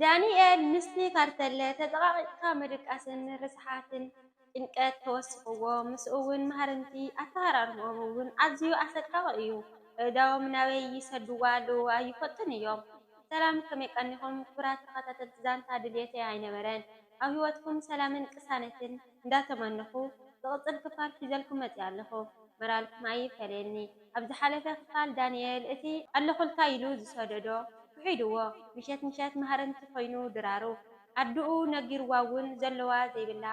ዳንኤል ምስቲ ካርተለ ተጠቓቒቕካ ምድቃስን ርስሓትን ጭንቀት ተወሲኽዎ፣ ምስኡ እውን ማህረምቲ ኣተሃራርምኦም እውን ኣዝዩ ኣሰቃቒ እዩ። ኣእዳዎም ናበይ ይሰድዋ ኣለዉ ኣይፈልጡን እዮም። ሰላም ከመይ ቀኒኹም ክቡራት ተኸታተልቲ ዛንታ ድልየተይ ኣይነበረን። ኣብ ህይወትኩም ሰላምን ቅሳነትን እንዳተመነኹ ዝቕጽል ክፋል ሒዘልኩም መጺኣ ኣለኹ። መራልኩም ኣይፈለየኒ። ኣብ ዝሓለፈ ክፋል ዳንኤል እቲ ኣለኹልካ ኢሉ ዝሰደዶ ውሒድዎ ምሸት ምሸት ማህረምቲ ኮይኑ ድራሩ ኣድኡ ነጊርዋ እውን ዘለዋ ዘይብላ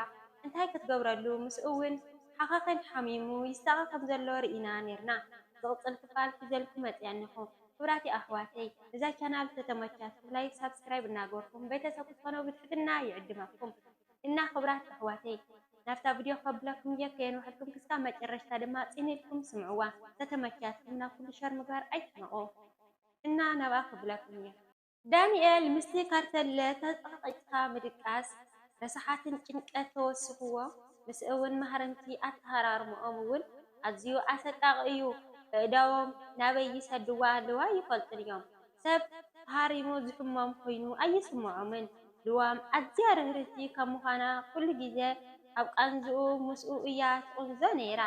እንታይ ክትገብረሉ ምስኡ እውን ሓኸኸን ሓሚሙ ይሳቐ ከም ዘሎ ርኢና ኔርና። ዝቕጽል ክፋል ሒዘልኩም መጺኣ ኣለኹ። ክቡራት ኣሕዋተይ እዛ ቻናል ተተመቻትኩም ላይክ ሳብስክራይብ እናገርኩም ቤተሰብ ክትኾኑ ብትሕትና ይዕድመኩም። እና ክቡራት ኣሕዋተይ ናብታ ቪድዮ ከብለኩም እየ ከየንውሐልኩም ክስካብ መጨረሽታ ድማ ጽን ኢልኩም ስምዕዋ። ተተመቻትኩም ናብ ኩሉ ሸር ምግባር ኣይትሕመቑ። እና ናብኣ ክብለኩም እየ። ዳንኤል ምስቲ ካርተለ ተጠቒቕካ ምድቃስ ረሳሓትን ጭንቀት ተወሲኽዎ ምስ እውን ማህረምቲ ኣተሃራርምኦም እውን ኣዝዩ ኣሰቃቒ እዩ። ኣእዳዎም ናበይ ይሰድዋ ኣለዋ ይፈልጡን እዮም። ሰብ ተሃሪሙ ዝሕሞም ኮይኑ ኣይስምዖምን። ልዋም ኣዝያ ርህርህቲ ከም ምዃና ኩሉ ግዜ ኣብ ቃንዝኡ ምስኡ እያ ትቕንዞ ነይራ።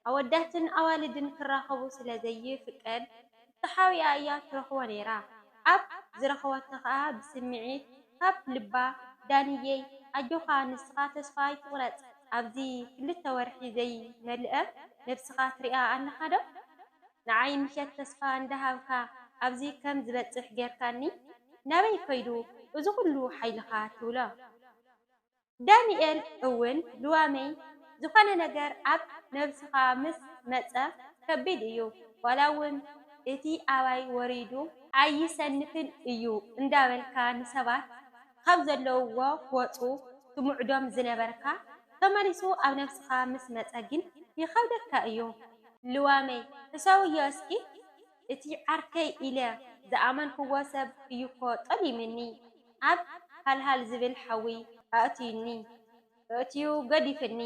ኣወዳትን ኣዋልድን ክራኸቡ ስለ ዘይፍቀድ ተሓቢኣ እያ ትረኽቦ ነይራ። ኣብ ዝረኸበቶ ኸኣ ብስምዒት ካብ ልባ ዳንየይ ኣጆኻ ንስኻ ተስፋ ኣይትቑረጽ ኣብዚ ክልተ ወርሒ ዘይመልአ ነብስኻ ትሪኣ ኣለኻ ዶ? ንዓይ ምሸት ተስፋ እንዳሃብካ ኣብዚ ከም ዝበጽሕ ጌርካኒ ናበይ ከይዱ እዚ ኩሉ ሓይልኻ ትብሎ። ዳንኤል እውን ልዋመይ ዝኾነ ነገር ኣብ ነብስኻ ምስ መጸ ከቢድ እዩ ዋላ እውን እቲ ኣባይ ወሪዱ ኣይሰንፍን እዩ እንዳበልካ ንሰባት ካብ ዘለውዎ ክወጹ ትምዕዶም ዝነበርካ ተመሊሱ ኣብ ነብስኻ ምስ መጸ ግን ይኸብደካ እዩ። ልዋመይ ሕሰውዮ እስኪ እቲ ዓርከይ ኢለ ዝኣመንክዎ ሰብ እዩኮ ጠሊምኒ ኣብ ሃልሃል ዝብል ሓዊ ኣእትዩኒ። ኣእትዩ ገዲፍኒ።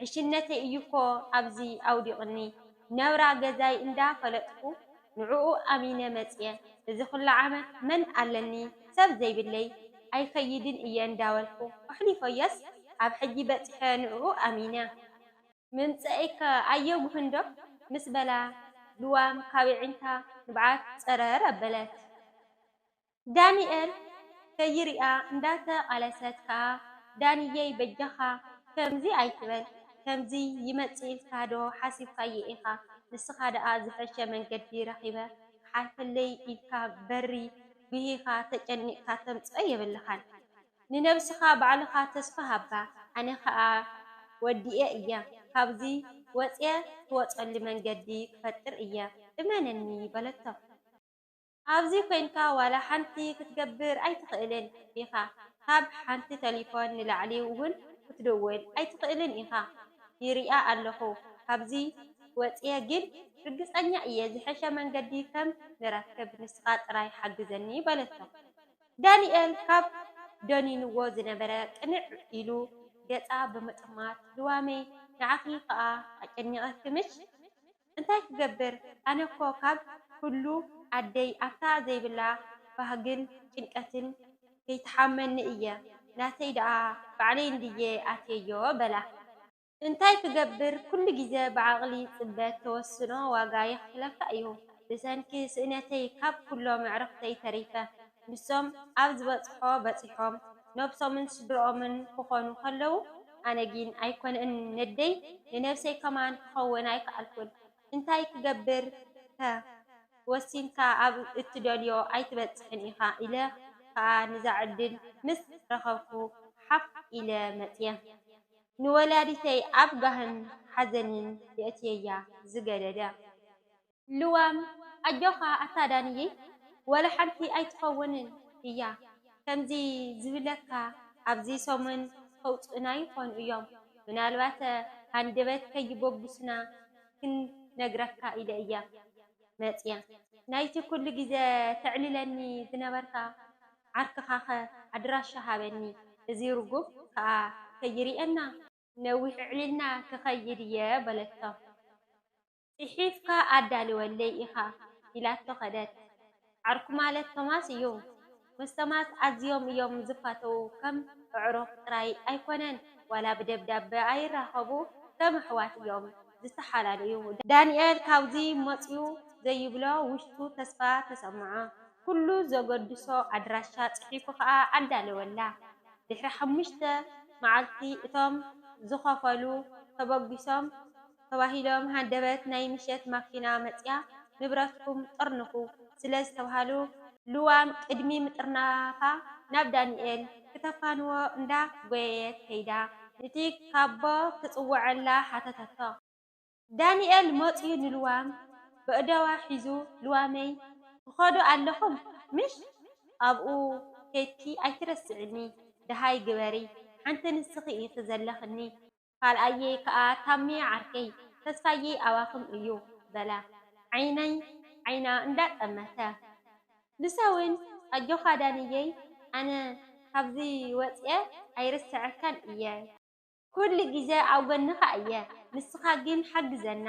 ዕሽነተይ እዩኮ ኣብዚ ኣውዲቕኒ። ነብራ ገዛይ እንዳ ፈለጥኩ ንዕኡ ኣሚነ መጽየ። እዚ ኩሉ ዓመት መን ኣለኒ ሰብ ዘይብለይ ኣይከይድን እየ እንዳበልኩ ኣሕሊፈዮስ ኣብ ሕጂ በጺሐ ንዕኡ ኣሚነ። ምምጸእከ ኣየጉህን ዶ ምስ በላ ልዋም ካብ ኣዒንታ ንብዓት ጸረር ኣበለት። ዳንኤል ከይሪኣ እንዳተቓለሰት ከኣ ዳንየይ በጃኻ ከምዚ ኣይትበል ከምዚ ይመጽእ ኢልካ ዶ ሓሲብካዮ ኢኻ ንስኻ ደኣ ዝሐሸ መንገዲ ረኺበ ክሓልፈለይ ኢልካ በሪ ጉሂኻ ተጨኒቕካ ተምጽኦ የብልኻን ንነብስኻ ባዕልኻ ተስፋ ሃባ ኣነ ከኣ ወዲኤ እየ ካብዚ ወጽየ ትወጸሉ መንገዲ ክፈጥር እየ እመነኒ በለቶ። ኣብዚ ኮይንካ ዋላ ሓንቲ ክትገብር ኣይትኽእልን ኢኻ። ካብ ሓንቲ ተሊፎን ንላዕሊ እውን ክትድውል ኣይትኽእልን ኢኻ። ይሪኣ ኣለኹ። ካብዚ ወጽየ ግን ርግጸኛ እየ ዝሐሸ መንገዲ ከም ንረክብ ንስኻ ጥራይ ሓግዘኒ በለቶ። ዳንኤል ካብ ደኒንዎ ዝነበረ ቅንዕ ኢሉ ገጻ ብምጥማት ልዋመይ ንዓኺ ከኣ ኣጨኒቐኪ ምሽ? እንታይ ክገብር ኣነኮ ካብ ኩሉ ኣደይ ኣብታ ዘይብላ ባህግን ጭንቀትን ከይትሓመኒ እየ ናተይ ደኣ ባዕለይ እንድየ ኣትየዮ በላ። እንታይ ክገብር ኩሉ ግዜ ብዓቕሊ ጽበት ተወስኖ ዋጋ የኽፍለካ እዩ። ብሰንኪ ስእነተይ ካብ ኩሎም ኣዕርኽተይ ተሪፈ። ንሶም ኣብ ዝበጽሖ በጺሖም ነብሶምን ስድርኦምን ክኾኑ ከለዉ ኣነ ግን ኣይኮነን ነደይ ንነብሰይ ከማን ክኸውን ኣይከኣልኩን። እንታይ ክገብር ከ ወሲንካ ኣብ እትደልዮ ኣይትበጽሕን ኢኻ ኢለ ከኣ ንዛ ዕድል ምስ ረኸብኩ ሓፍ ኢለ መጽየ። ንወላዲተይ ኣብ ጋህን ሓዘንን የእትየያ ዝገደደ። ልዋም ኣጆኻ ኣታ ዳንየይ ወላ ሓንቲ ኣይትኸውንን እያ ከምዚ ዝብለካ ኣብዚ ሰሙን ከውፅኡና ይኾኑ እዮም ምናልባት ሃንደበት ከይበጉስና ክንነግረካ ኢለ እየ መፅየ ናይቲ ኩሉ ግዜ ተዕልለኒ ዝነበርካ ዓርክኻኸ ኣድራሻ ሃበኒ እዚ ርጉም ከዓ ከይሪኤና ነዊሕ ዕሊልና ክኸይድ እየ በለቶ። ጽሒፍካ ኣዳልወለይ ኢኻ ኢላቶ ከደት። ዓርኩ ማለት ቶማስ እዩ። መስተማት ኣዝዮም እዮም ዝፋተዉ። ከም ኣዕሩኽ ጥራይ ኣይኮነን፣ ዋላ ብደብዳበ ኣይራኸቡ፣ ከም ኣሕዋት እዮም ዝተሓላለዩ። ዳንኤል ካብዚ መጽዩ ዘይብሎ ውሽጡ ተስፋ ተሰምዖ። ኩሉ ዘገድሶ ኣድራሻ ጽሒፉ ኸኣ ኣዳለወላ። ድሕሪ ሓሙሽተ መዓልቲ እቶም ዝኸፈሉ ተበጊሶም ተባሂሎም ሃንደበት ናይ ምሸት ማኪና መጽያ ንብረትኩም ጠርንፉ ስለ ዝተባሃሉ፣ ልዋም ቅድሚ ምጥርናፋ ናብ ዳንኤል ክተፋንዎ እንዳ ጎየየት ከይዳ፣ ነቲ ካቦ ክጽውዐላ ሓተተቶ። ዳንኤል መጺኡ ንልዋም በእደዋ ሒዙ፣ ልዋመይ፣ ትኸዱ ኣለኹም ምሽ? ኣብኡ ኬድኪ ኣይትረስዕኒ፣ ደሃይ ግበሪ፣ ሓንቲ ንስኺ ኢኺ ዘለኽኒ፣ ካልኣየይ ከኣ ታሜ ዓርከይ፣ ተስፋየይ ኣባኹም እዩ በላ ዓይነይ ዓይና እንዳጠመተ። ንሳ እውን ኣጆኻ ዳንየይ፣ ኣነ ካብዚ ወጽየ ኣይርስዐካን እየ። ኩሉ ግዜ ኣብ ጎንኻ እየ፣ ንስኻ ግን ሓግዘና፣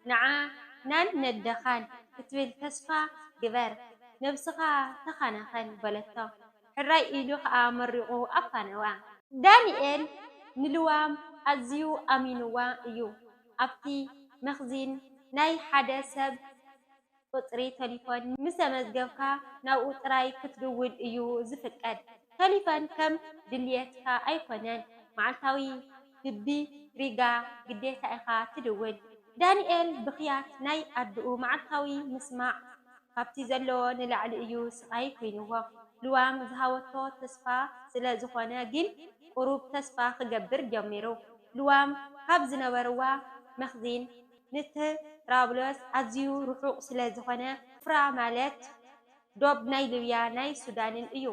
ንዓናን ነደኻን ክትብል ተስፋ ግበር፣ ነብስኻ ተኸናኸን በለቶ። ሕራይ ኢሉ ኸኣ መሪቑ ኣፋነዋ። ዳንኤል ንልዋም ኣዝዩ ኣሚንዋ እዩ። ኣብቲ መኽዚን ናይ ሓደ ሰብ ቁጽሪ ተሊፎን ምስ ተመዝገብካ ናብኡ ጥራይ ክትድውል እዩ ዝፍቀድ። ተሊፎን ከም ድልየትካ ኣይኮነን፣ መዓልታዊ ብቢ ሪጋ ግዴታ ኢኻ ትድውል። ዳንኤል ብኽያት ናይ ኣድኡ መዓልታዊ ምስማዕ ካብቲ ዘለዎ ንላዕሊ እዩ ስቓይ ኮይንዎ። ልዋም ዝሃበቶ ተስፋ ስለ ዝኾነ ግን ቁሩብ ተስፋ ክገብር ጀሚሩ። ልዋም ካብ ዝነበርዋ መኽዚን ንትራብሎስ ኣዝዩ ርሑቕ ስለ ዝኾነ፣ ኩፍራ ማለት ዶብ ናይ ሊብያ ናይ ሱዳንን እዩ።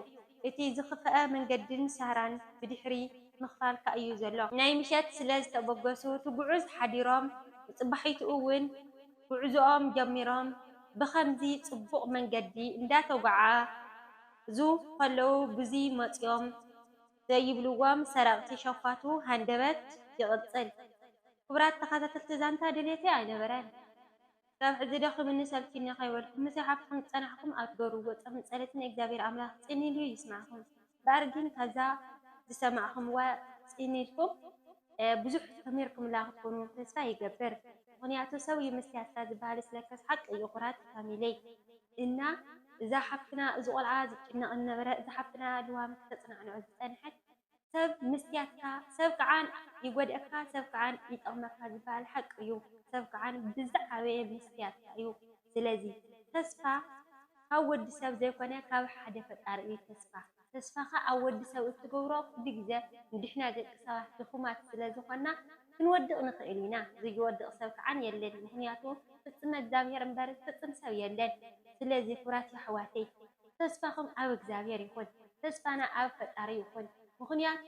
እቲ ዝኽፍአ መንገድን ሳህራን ብድሕሪ ምኽፋልካ እዩ ዘሎ። ናይ ምሸት ስለ ዝተበገሱ ትጉዕዝ ሓዲሮም፣ ንጽባሒቱ እውን ጉዕዞኦም ጀሚሮም። ብኸምዚ ጽቡቕ መንገዲ እንዳተጓዓዙ ከለዉ ብዙ መጽዮም ዘይብልዎም ሰረቕቲ ሸፋቱ ሃንደበት ይቕጽል። ክቡራት ተኸታተልቲ ዛንታ ድሌተይ ኣይነበረን። ካብ ሕዚ ደኺምኒ ሰልችኒ ከይበልኩም ምሳይ ሓፍትኹም ዝጸናሕኩም ኣብ ትገብርዎ ጾምን ጸሎትን እግዚኣብሔር ኣምላኽ ጽን ኢሉ ይስማዕኩም። እምበኣር ግን ካብዛ ዝሰማዕኹምዋ ጽን ኢልኩም፣ እ፣ ብዙሕ ተምሂርኩምላ ክትኮኑ ተስፋ ይገብር። ምኽንያቱ ሰብ እዩ መስትያትካ ዝበሃል ስለከስ ሓቂ እዩ ኩራት ፋሚለይ። እና እዛ ሓፍትና እዚ ቆልዓ ዝጭነቕ ዝነበረ እዛ ሓፍትና ልዋም ክተጽናዕንዖ ዝጸንሐት ሰብ መስትያትካ ሰብ ከዓን ይጎድእካ ሰብ ከዓን ይጠቕመካ ዝበሃል ሓቂ እዩ። ሰብ ከዓን ብዝዓበየ መስትያትካ እዩ። ስለዚ ተስፋ ካብ ወዲ ሰብ ዘይኮነ ካብ ሓደ ፈጣሪ እዩ ተስፋ። ተስፋኻ ኣብ ወዲ ሰብ እትገብሮ ኩሉ ግዜ ንድሕና ደቂ ሰባት ድኹማት ስለ ዝኾንና ክንወድቕ ንኽእል ኢና። ዘይወድቕ ሰብ ከዓን የለን። ምኽንያቱ ፍጽም እግዚኣብሔር እምበር ፍጽም ሰብ የለን። ስለዚ ክቡራት የሕዋተይ ተስፋኹም ኣብ እግዚኣብሔር ይኹን። ተስፋና ኣብ ፈጣሪ ይኹን። ምኽንያቱ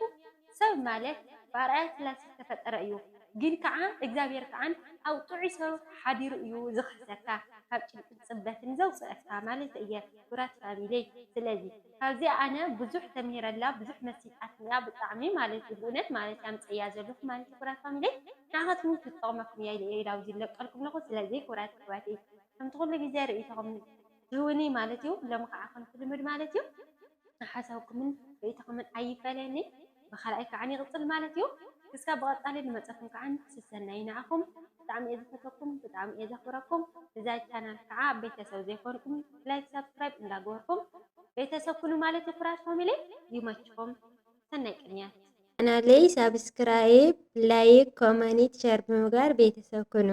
ሰብ ማለት ብኣርኣያ ስላሴ ዝተፈጠረ እዩ። ግን ከዓ እግዚኣብሔር ከዓ ኣብ ጥዑይ ሰብ ሓዲሩ እዩ ዝኽሕሰካ፣ ካብ ጭንቅን ጽበትን ዘውፅአካ ማለት እየ። ክቡራት ፋሚለይ፣ ስለዚ ካብዚ ኣነ ብዙሕ ተምሂረላ፣ ብዙሕ መሲጣትኒ እያ ብጣዕሚ ማለት እዩ። ብእውነት ማለት እየ ኣምፀያ ዘለኹ ማለት እዩ። ክቡራት ፋሚለይ፣ ንዓኻትኩም ክትጠቕመኩም እያ ኢለ እየ ኣብዚ ዝለቀልኩም ኣለኹ። ስለዚ ክቡራት ኣሕዋተይ፣ ከምቲ ኩሉ ግዜ ርእይቶኹም ትህቡኒ ማለት እዩ። ሎሚ ከዓ ከምቲ ልሙድ ማለት እዩ፣ ሓሳብኩምን ርእይቶኹምን ኣይፈለየኒ። ብኻልኣይ ከዓ ይቕፅል ማለት እዩ። ክስካብ ብቐፃሊ ንመፀኩም ከዓ ሰሰናዩ ንዓኹም። ብጣዕሚ እየ ዝፈተኩም፣ ብጣዕሚ እየ ዘኽብረኩም። እዛ ቻናል ከዓ ቤተሰብ ዘይኮንኩም ላይክ፣ ሳብስክራይብ እንዳገበርኩም ቤተሰብ ኩኑ ማለት እዩ። ክቡራት ፋሚሊ ይመችኹም። ሰናይ ቅንያት። ቻናለይ ሳብስክራይብ፣ ላይክ፣ ኮመንት፣ ሸር ብምግባር ቤተሰብ ኩኑ።